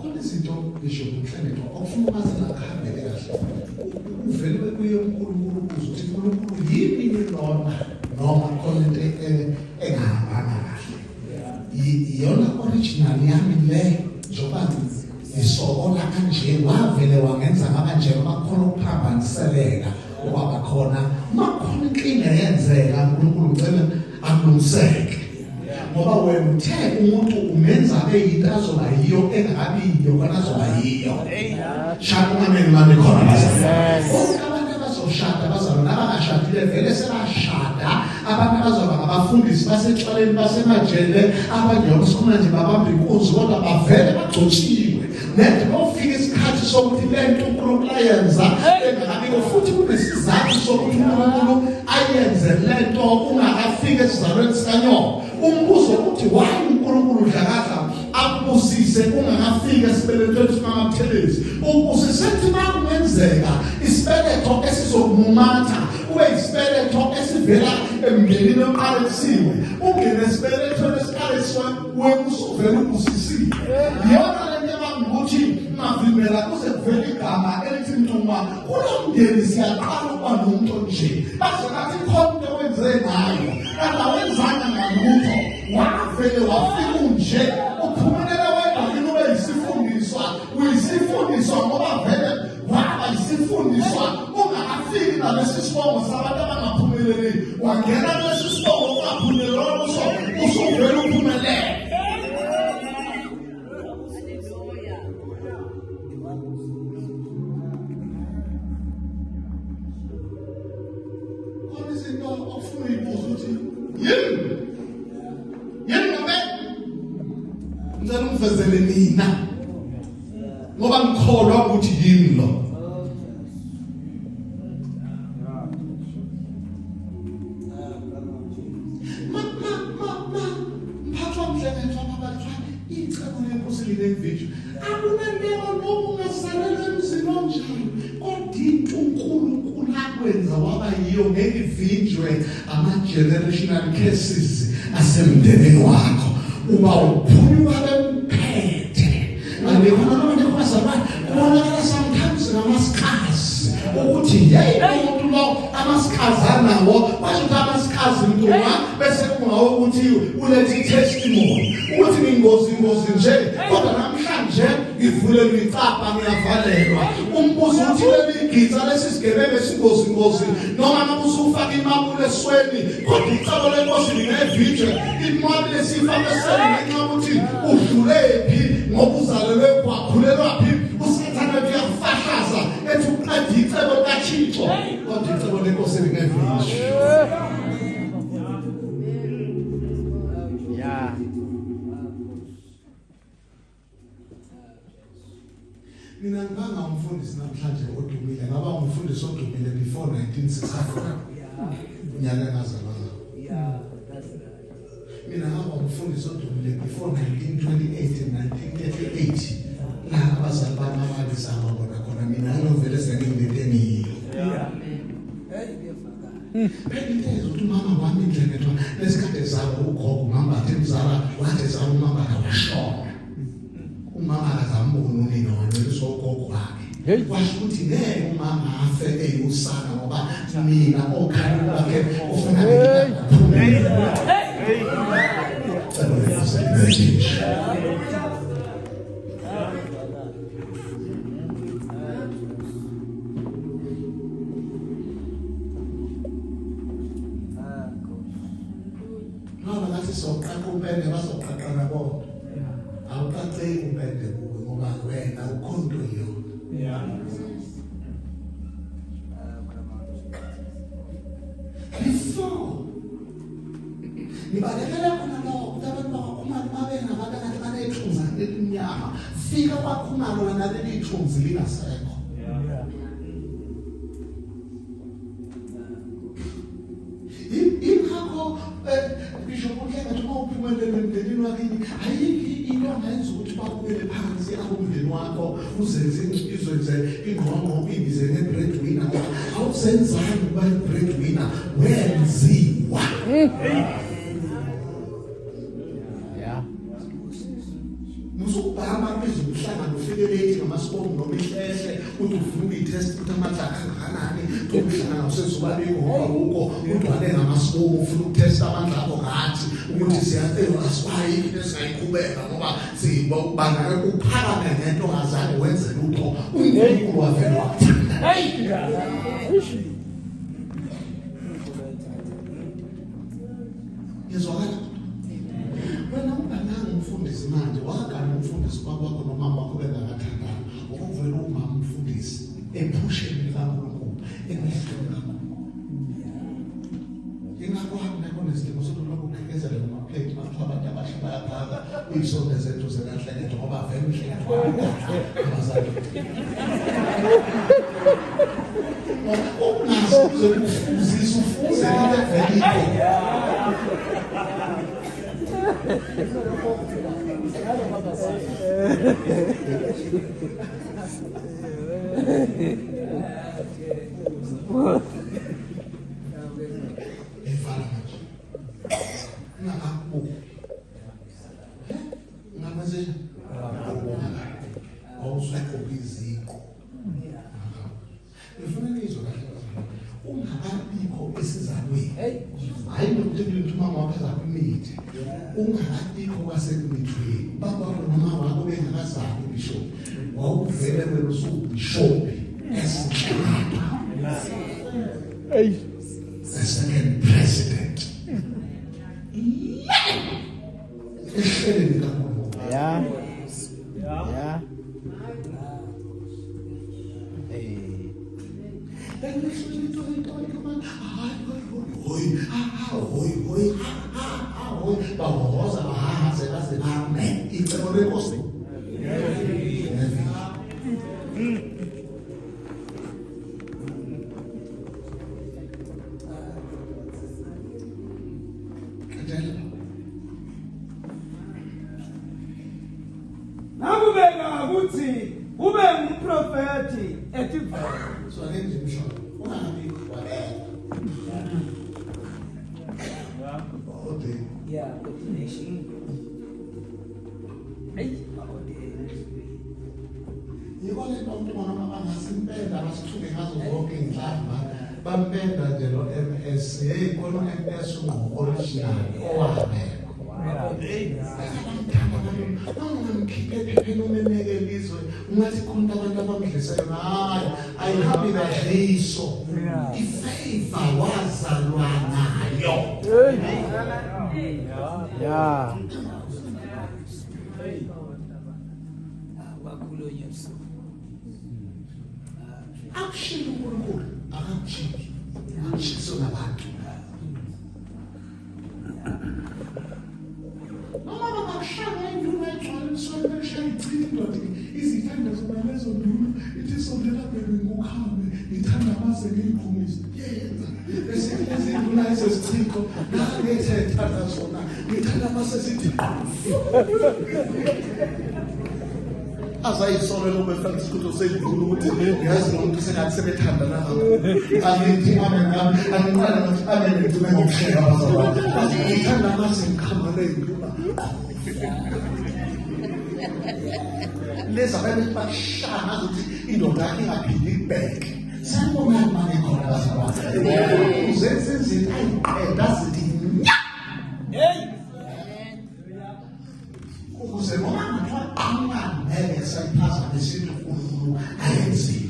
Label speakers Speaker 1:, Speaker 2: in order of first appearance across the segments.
Speaker 1: Kukhona izinto ngisho kuhlengethwa okufuna ukwazi ngakuhambele kahle. Uvele kuye uNkulunkulu ubuze ukuthi uNkulunkulu yini lona noma khona into engahambanga kahle. Iyona original yami le njengoba ngisokola kanje wavele wangenza ngaba nje uma kukhona ukuphambaniseleka okwaba khona uma kukhona inkinga eyenzeka uNkulunkulu ngicela akulungiseke ngoba wena uthe umuntu umenza abe yinto azoba yiyo engakabi yiyo kona azoba yiyo. Shaka umameni mami khona bazalwane. Bonke abantu abazoshada bazalwane abangashadile vele sebashada, abantu abazoba ngabafundisi basetshwaleni basemajele, abanye yokusikhuluma nje babamba inkunzi kodwa bavele bagcotshiwe. Ned kofika isikhathi sokuthi le nto uNkulunkulu ayenza engakabikho futhi kunesizathu sokuthi uNkulunkulu ayenze le nto ungakafiki esizalweni sikanyoko. Umbuzo uthi why uNkulunkulu udlakadla akubusise ungakafiki esibelethweni sikaMaButhelezi? Ubusise ukuthi makungenzeka isibeletho esizokumumatha kube isibeletho esivela emndenini oqalekisiwe, ungene esibelethweni esiqalekisiwe wena usuvele ubusisiwe. Iyona lento ebanga ukuthi mavimbela kuze kuvele igama elithi Mntungwa kulo mndeni siyaqala ukuba nomuntu onje. Baze bathi khona into owenze ngayo kanti awenzanga ngalutho, wavele wafika unje uphumelela wedwa kini ube yisifundiswa. Uyisifundiswa ngoba vele waba yisifundiswa ungakafiki nalesi sibongo sabantu abangaphumeleli, wangena kulesi sibongo ungaphumeleli kuso usuvele uphumelele. Khona izinto okufuna uyibuza ukuthi yini yini ngabe ngicela ungivezele nina ngoba ngikholwa ukuthi yimi lo. Ma ma ma ma mphathwa mhlengethwa babathwa icebo lenkosi linevideo akunandeko noma ungazalelwa emzini onjani kodwa into uNkulunkulu akwenza waba yiyo ngeke ivinjwe ama-generational curses asemndenini wakho uba uphunyuka bemphethe bazalwane kubonakala sometimes ngamasikazi ukuthi yeyi umuntu lo amasikazi anawo basho ukuthi amasikazi mntungwa bese kungawo ukuthi ulethe i-testimony ukuthi ngingozi ngozi nje kodwa namhlanje ngivulelwe icapha ngiyavalelwa. Umbuzo uthi leli gitsa lesi sigebengu esingozi ngozi noma ngabe usufaka imabula esweni kodwa icebo lenkosi lingevinjwe imali lesiyifaka esweni ngenxa yokuthi udlulephi ngoba uzalelwe kwakhulelwaphi usathane uyakufahlaza ethi uqeda icebo likaThixo kodwa icebo lenkosi lingevinjwe.
Speaker 2: Yeah.
Speaker 1: Mina ngibanga umfundisi namhlanje odumile, ngaba umfundisi odumile before 1964. Unyaka engazalwa ngawo.
Speaker 2: Yeah, that's right.
Speaker 1: Mina ngaba umfundisi odumile before 1928 and 1938. La abazali bami ababizama bona khona mina nginovele sengingilento engiyiyo.
Speaker 2: Yeah. Hey, kuyefakala.
Speaker 1: Phela into eyenza ukuthi umama wami indlela ethiwa lesikhathi ezalwa ugogo umambatha emzala wathi ezalwa umambatha washona. Umama akazamboni unina wanceliswa ugogo wakhe.
Speaker 2: Hey.
Speaker 1: Washo ukuthi ngeke umama afe eyusana ngoba mina okhala bakhe ufuna ngiphumelele. Cebo lenkosi libelishe. Noma ngathi soqaqa umpende bazoqaqana bona. Awuqaqeki umpende kuwe ngoba wena ukhonto yona.
Speaker 2: Yeah.
Speaker 1: Before ngibalekela khona lokho ukuthi abantu bakwaKhumalo babe ngabantu angathi banethunzi elimnyama. Fika kwaKhumalo wena leli thunzi lingasekho. Ingakho Bishop uNhlengethwa uma uphumelele emndenini wakini ayikho into ongayenza ukuthi bakubele phansi abomndeni wakho uzenze izenze ingqongqo uyibize nge-breadwinner ngoba awuzenzanga ukuba i-breadwinner wenziwa.
Speaker 2: Yeah.
Speaker 1: Musukubhama Babiza umhlangano ufike late ngamasibongo noma ihlehle uthi ufuna ukuyitest ukuthi amandla akhe angakanani. Umhlangano usezoba bikho ngoba ukho udwale ngamasibongo ufuna ukutesta amandla akho ngathi ukuthi siyacela asiwayi into esingayiqhubeka ngoba sibanga uphakame ngento ongazange wenze lutho. uNkulunkulu wavele wakuthanda.
Speaker 2: Hey.
Speaker 1: Ngizwakala. Wena ungananga umfundisi manje, wagana umfundisi ubaba wakho nomama wakho bengakathandani. Ukuvela umama umfundisi ephusheni likaNkulunkulu, emehlweni kaNkulunkulu. Ingakho wami kunesidingo sokuthi lokhu ukhekezele ngamaplate makuthiwa abantu abasha bayaphaka uyisondeze eduze kaHleketho ngoba vele uHleketho abazali. Ungazi uze ufuzise ufuze into evele ikhona. Evala manje. Ungakakubuki. Ungakwenze wawusugqoka iziqu. Ngifuna nizwe kahle bazalwane. Ungakabikho esizalweni. Hayi nokuthi kuthi umama wakho azakumithe. Ungakabikho kwasekumithweni. Ubaba wakho noma wakho bengakazali bishop. Wawuvele wena usubishop esinhlaka.
Speaker 3: Hey.
Speaker 1: The second president. Ehleleni kaNkulunkulu.
Speaker 3: Yeah. Yeah. Hey.
Speaker 1: Bahoza bahaze baze bame icebo lenkosi.
Speaker 2: Nakubeka ukuthi ube ngumprofeti etiveni.
Speaker 1: So ake nje msholo ungakabikho wabeka. Ode.
Speaker 2: Yeah, ordination. Hey, ordination.
Speaker 1: Yiko le nto umuntu noma bangasimpenda basithuke ngazo zonke iy'nhlamba bampenda nje lo MS hey khona u-MS ungu-original owabekwa. Ungamkhiphe ephepheni umemeke elizwe ungathi khona abantu abamdlisa yona. Hayi, ayihambi kadliso. Ifavor wazalwa nayo.
Speaker 3: Yeah.
Speaker 2: Wakhulunywa ebusuku.
Speaker 1: Akushilo uNkulunkulu akakushiki. Akushiso nabantu. Noma bangakushaya induna egcwele emsweni beshaya ichitha indoda izithanda zona lezo nduna ithi sondela bebe ngikukhambe ngithanda amase ngiyiqhumise yenza bese lezi nduna ezezichitho nangethe thanda zona ngithanda amase zithi azayisole lo befaka isichitho senduna ukuthi yazi lo muntu sengathi sebethandana kakhulu. Angithi amen nami angiqale ngathi amen ngigcine ngokuhleka bazalwane. Ngithanda amase ngikhamba ley'nduna. Lezi abanye bakushaya ngazuthi indoda yakhe ingaphindi ikubheke. Sanibonani manje khona bazalwane. Uzenza izinto ayiqeda zithi nya.
Speaker 2: Hey.
Speaker 1: Ukuze noma kuthiwa qhamuka ngeke sayiphazamisa into uNkulunkulu ayenzile.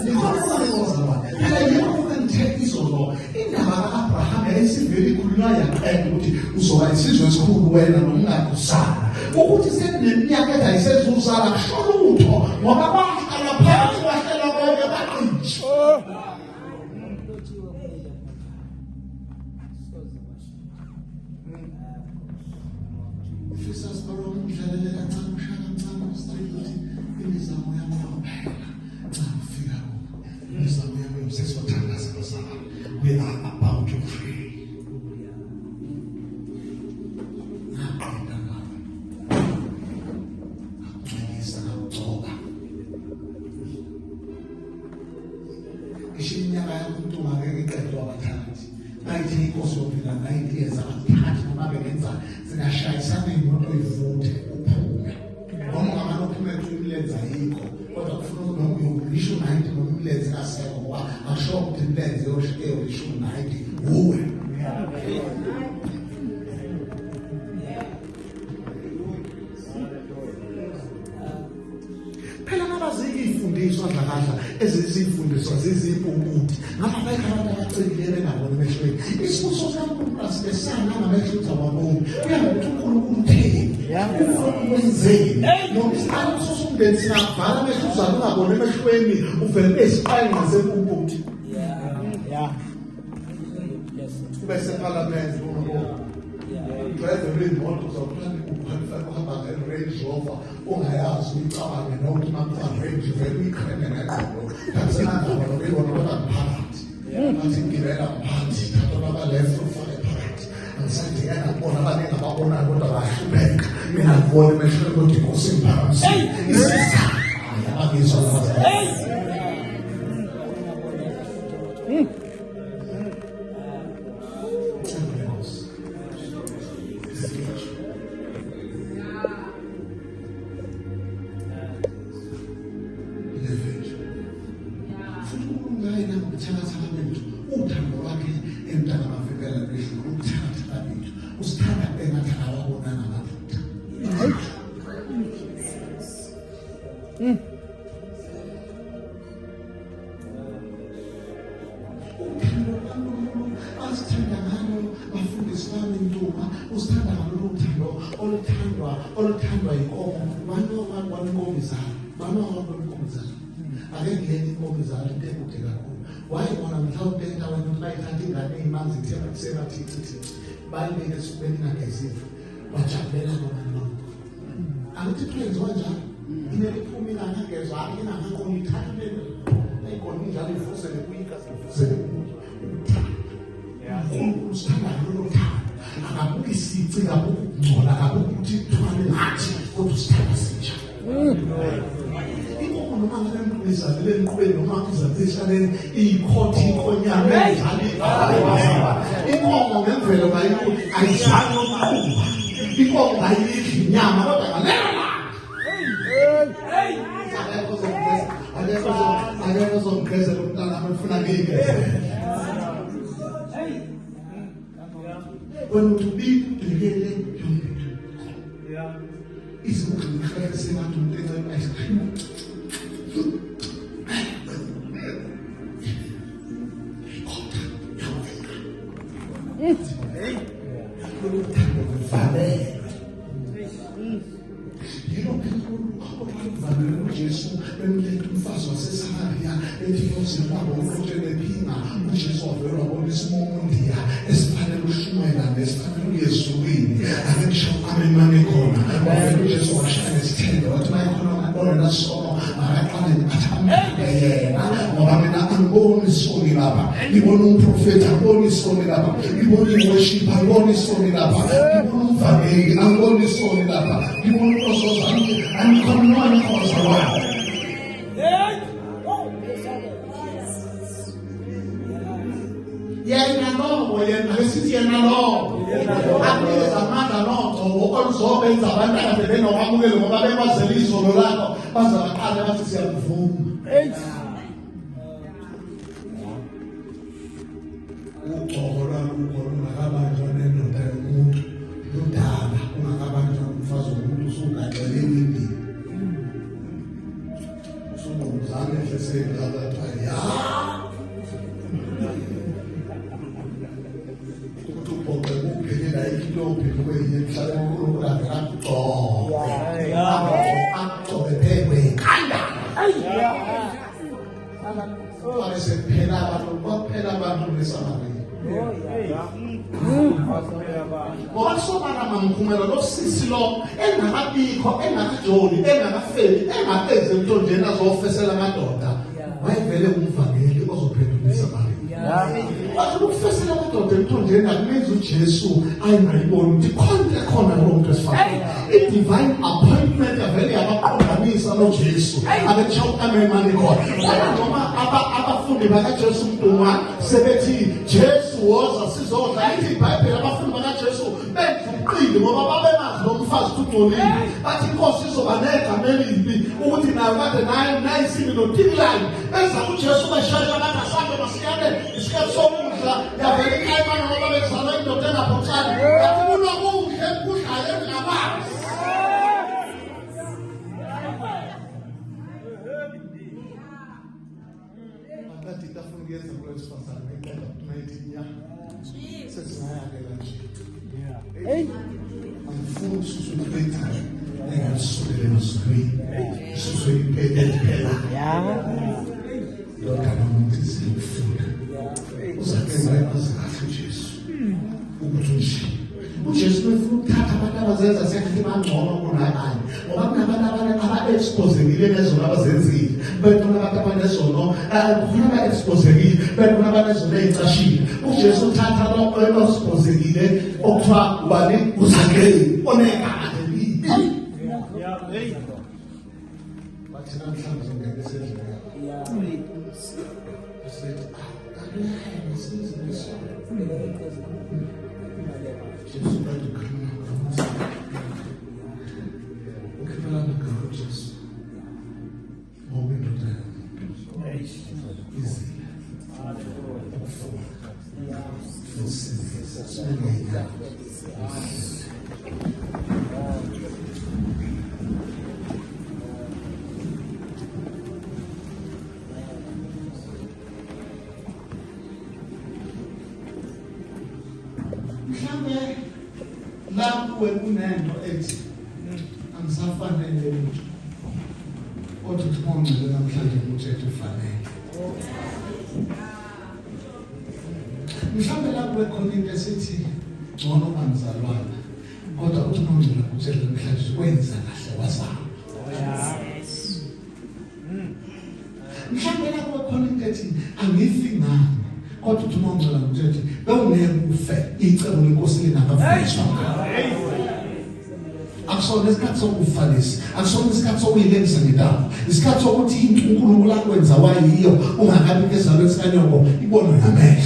Speaker 1: Nikhona bazalwane. Phela yikho ngithe izolo indaba ka-Abraham yayisivele ikhulunywa yaqeda ukuthi uzoba isizwe esikhulu wena nomngakho Sara. Ukuthi sekuneminyaka ethi ayisezuzala kusho lutho ngoba bahlala phansi bahlela bonke baqintsha.
Speaker 2: Lotshiwe kumele soze kwashintsha.
Speaker 1: Ngifisa sibalo ngidlalele kancane ushaya kancane usitshela ukuthi imizamo yami yokuphela nca ufika kubo. Imizamo yami sesothandaza bazalwane. We are about to pray. Ngaqeda ngawe. Ngakungcwelisa ngakugcoba. Ngisho iminyaka yakho umuntu ungangeke iqedwe abathathi. Bayithi inkosi yophila 90 years abathathi noma bengenza zingashayisana imoto ivuthe uphume. Noma ungamane uphume Imilenze ayikho, kodwa kufuna noma uyokulisha u-90 noma imilenze ingasekho, ngoba asho ukuthi imilenze yolisha u-90 wuwe. Phela ngabazike iy'fundiswa dlakadla ezizifundiswa zizimpumputhe, ngaba abekho abantu abacebile bengaboni emehlweni. Isibusiso sikaNkulunkulu asibesana nangamehlo ukuthi awaboni, kuya ngokuthi uNkulunkulu utheni, ufuna ukwenzeni. Noma isiqalo sosumndeni singakuvala amehlo uzale ungaboni emehlweni, uvele ube isiqayinqa sempumputhe. Ube sephalamende ungaboni, udrivele imoto, uzawuphela uqualify ukuhamba nge-Range Rover ungayazi, uyicabange nokuthi uma kuthiwa range vele uyiqheme ngengqondo, akusenandaba nokuyibona kodwa ngiphakathi. Athi ngibela mphathi, thatha baba-left ufake phakathi. Angisadingeka kubona abaningi ababonayo kodwa bayahlupheka, mina ngibona emehlweni kodwa inkosi ingiphakamisile. Isiza abangizwa labazali. Futhi uNkulunkulu ayena ngobuthakathaka bethu, uthando lwakhe emntaka mavimbela lwedlula ubuthakathaka bethu. Usithanda engathi akawabonanga amaphutha. Uthando lukaNkulunkulu asithanda ngalo, bafundisi bami, Ntuma, usithanda ngalolu uthando oluthandwa inkomo. Bani inkomo izala, bani wabona inkomo izala? Ake ngiyeni inkomo izala into ekude kakhulu. Wayibona mhlawumbe endaweni ukuthi bayithatha ingane eyimanzi ithema kusebathici thici, bayibeke esifubeni ingageziwe, bajabulela kona lokho. Angithi kwenziwa njalo, inele iphuma ingangagezwa, ingangakoni, ithatha lento ayikona injalo, ivusele kuye igazi, livusele kuye uthando. uNkulunkulu usithanda lolo thando, akabuki isici, akabuki ukungcola, akabuki ukuthi ithwale ngathi, kodwa usithanda sinjalo. Inkomo noma ngabe izalele emqubeni noma izalele ehlaleni, iyikhothi inkonyane enjalo, inkomo ngemvelo ayizali umquba, inkomo ayidli inyama, kodwa ngalelo langa akekho ozongigezela umntanami, ufuna ngiyigezele. Wena uthi ubika udwebele yonke into, izikugxila sengathi umuntu encela ice cream. Lolu thando luvalelwe, yilo phela oluvalelwe uJesu bemletha umfazi waseSamariya, ethi yozibamba umuntu ephinga. uJesu wavele wabona isimomondiya esifanele ushumayela nesifanele uye ezulwini. Ake ngisho amen mane khona. Wavele uJesu washaya nesithende, wathi mayekhona ongenasono makaqale athi ambe yena, ngoba mina angiboni isoni lapha, ngibona umprofethi. Angiboni isoni lapha, ngibona i-worship. Angiboni isoni lapha, ngibona umvangeli. Angiboni isoni lapha, ngibona unosoza. Angikhona nokhoza wami. Yena lowo, yena besithi yena lowo akunikeza amandla nogcobo oluzobenza abantu akade bengakwamukeli ngoba bekwazela izolo lakho, baze baqale bathi siyakuvuma. Ugcobo lwalukho lungakabanjwa nendoda yomuntu, ludala ungakabanjwa umfazi womuntu, usugaxele ewindini, usungqubuzana ehle seyidala, kuthiwa ya ukuthi ubhoqe kuphelile, ayikho into yophinde kwenye emhlabeni. uNkulunkulu avele akugcobe, akugcobe phekwe ikhanda, kwabe sekuphela abantu, kwaphela abantu beSamariya, ngoba kusobala mamkhumela lo sisi lo engakabikho, engakajoli, engakafeli, engakenzi emthonjeni azofesela amadoda, wayevele umvangeli ozophendula iSamariya. Wathi ukufesela amadoda emthonjeni akumenzi uJesu ayengayiboni ukuthi khona into ekhona kulo muntu wesifazane. I-divine appointment yavele yabaqondanisa noJesu. Ake kusho amen mani khona. Kodwa noma abafundi bakaJesu Mntungwa sebethi Jesu woza sizodla, lithi iBhayibheli abafundi bakaJesu benza ubuqili ngoba babemazi lo mfana. umfazi ukuthi ungcolile. Bathi inkosi izoba negama elibi ukuthi nayo kade nayo nayisimi notikilayo. Beza kuJesu beshesha bathi asambe masiyane isikhathi sokudla yavela inkayimana ngoba bekuzalwa indoda engaphoxani. Bathi kunokudla ekudlayo engingakwazi. Maqeda into afuna ukuyenza kulo wesifazane mayiqeda mayithi nya. Sesingayakela nje.
Speaker 3: Hey.
Speaker 1: Angifuni ukususa impethu engalisulela emazulwini. Isuswe impethu ephela.
Speaker 3: Yeah.
Speaker 1: Lodaba umuntu izifuna. Uzake wayazi kahle uJesu. Ukuthi nje uJesu befuna ukuthatha abantu abazenza sengathi bangcono kunabanye ngoba kunabantu abanye aba-exposekile nezono abazenzile bekhona abantu abanezono khona aba-exposekile bekhona abanezono ey'cashile uJesu uthatha lokho exposekile okuthiwa ubani uZakeyu onegama elibi bathi namhlanje uzongena esendlini yakho sithi Jesu kade ukhuluma ukhuluma ngakho Jesu ngoba indoda izile ukufuna usindisa sibeke Mhlambe la kuwe kunento ethi angisafanele lutho. Kodwa uthi ongcwele namhlanje ngutshela ufanele. Mhlambe la kuwe khona into esithi ngcono angizalwana. Kodwa uthi ongcwele ngutshela namhlanje wenza kahle wazama. Mhlawumbe la kuba khona into ethi angifi ngani kodwa uthi uma ungcela ngithethe bewungeke ufe icebo lenkosi lingakavunyiswa. Akusona isikhathi sokufa lesi, akusona isikhathi sokuyilengisa ngentambo, isikhathi sokuthi into uNkulunkulu akwenza wayiyo ungakabi ezalweni sikanyoko ibonwe ngamehlo.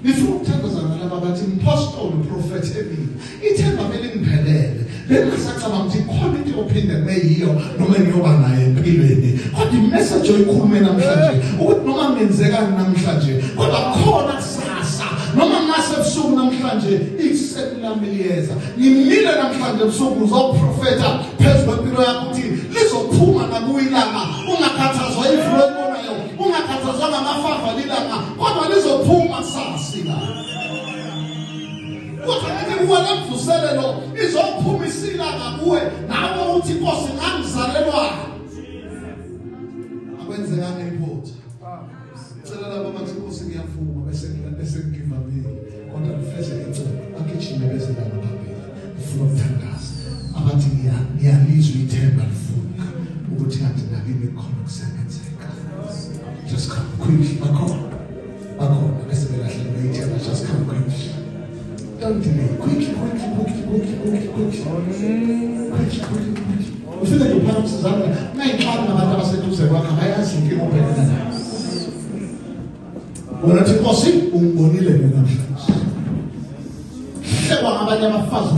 Speaker 1: Ngifuna ukuthandaza nalaba bathi mpostoli prophet emini ithemba belingiphelele bengingasacabanga ukuthi khona into yophinde kube yiyo noma ngiyoba nayo empilweni kodwa imessage oyikhulume namhlanje ukuthi noma kungenzekani namhlanje kodwa khona kusasa noma ngase ebusuku namhlanje ikuseni lami liyeza ngimile namhlanje ebusuku ngizoprofetha phezu kwempilo yakho ukuthi lizophuma nakuyilanga ungakhathazwa ivulo olibonayo ungakhathazwa ngamafafa lilanga kodwa lizophuma kusasa ilanga kodwa ngithi kuwe le mvuselelo izophuma isilanga kuwe nawe uthi inkosi ngangizalelwayo akwenzekanga iphutha cela labo bathi inkosi ngiyavuma bese bese ngivamile kodwa ngifeze icebo bagijime beze la ngaphambili ngifuna ukuthandaza abathi ngiyalizwa ithemba livuka ukuthi kanti nakimi kukhona kusengenzeka just come quickly bakhona bakhona bese belahlekelwe ithemba just come quickly don't delay quickly quickly quickly quickly quickly quickly quickly quickly quickly ufike nje uphakamise izandla ungayixaki nabantu abaseduze kwakho abayazi inkinga obhekene nayo wena thi nkosi ungibonile mina namhlanje hlekwa ngabanye abafazi